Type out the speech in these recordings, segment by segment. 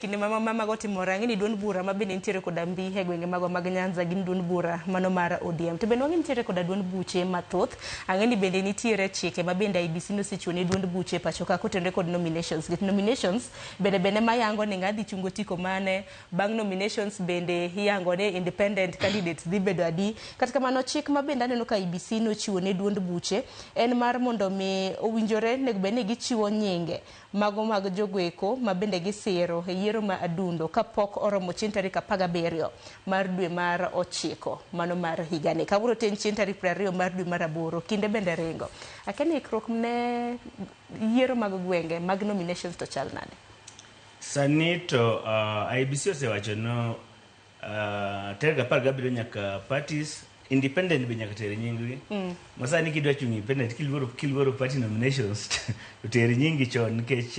Kinde ma mago otimore, ang'e ni duond bura ma bende nitiere koda mbi e gwenge magwa mag Nyanza gin duond bura mano mar ODM. To bende wang'e nitiere koda duond buche mathoth. Ang'e ni bende nitiere chike ma bende IEBC nosechiwo ne duond buche e pacho ka kotenore kod nominations. Nikech nominations bende bende ma yango ni ng'a dhi chungo otiko mane, bang' nominations bende iyango ni independent candidates dhi bedo adi. Kata kamano chik ma bende aneno ka IEBC nochiwo ne duond buche en mar mondo mi owinjore onego bed ni gichiwo nyinge Mago mag jogoeko ma bende gisiro e yiero ma Adundo ka pok oromo chieng' tarik 17 mar dwe mar ochiko mano mar higani. Kawuono to en chieng' tarik 20 mar dwe mar aboro, kinde bende ringo. Akia ni ikruok ne yiero mag gwenge mag nominations to chal nade? Sani to IEBC osewacho no Tarik 17 nyaka parties independent be nyaka ter nyinggi. Ma sani kidwa chung independent kiluoro kiluoro party nominations to ter nyingi chon nikech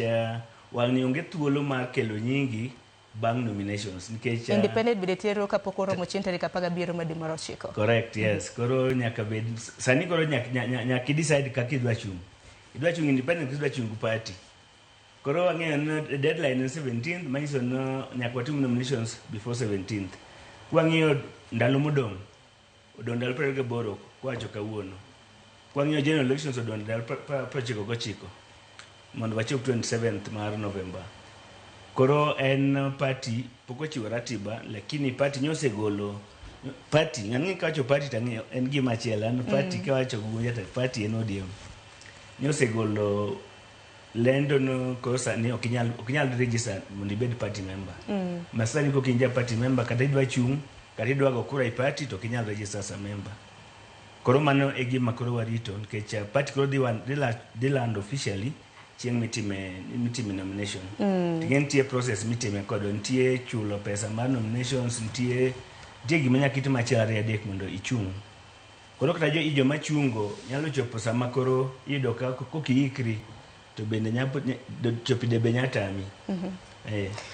wang'ni onge thuolo mar kelo nyingi bang' nominations nikech Independent bende tero kapok oromo chieng' tarik 17 mar dwe mar ochiko. Correct, yes. Koro nyaka bed sani koro nyaka i decide kaka idwa chung'. Idwa chung independent koso idwa chung gi party. Koro wang'eyo ni deadline en 17th manyiso ni nyaka watim nominations before 17th. Kwang'iyo ndalo modong', odong' ndalo 28 kwacho kawuono. Kwang'iyo general elections odong' ndalo 99 mondo wachop 27th mar November. Koro en party pok ochiwo ratiba lakini party nyosegolo party ng'ani kawacho party tang'eyo en gima achiel an party kawacho Gunja to party en ODM. Nyosegolo lendo no koro sani ok inyal ok inyal register mondo ibed party member. Ma sani kok in ja party member kata idwa chung' kata idwa go kura e party to ok inyal register as a member. Koro mano e gima koro warito nikech party koro dhi wan- dhi la- dhi lando officially chieng' mitime mitime nomination. Ting'e nitie process mitime kodo, nitie chulo pesa mar nominations, nitie nitie gima nyaka itim achiel ariyo adek mondo ichung'. Koro kata jo joma chungo nyalo chopo sama koro iyudo ka kok iikri to bende nyalo chopo be nya tami.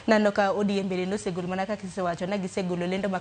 Naneno ka ODM bende nosegolo mana kaka isewacho na gisegolo lendo ma.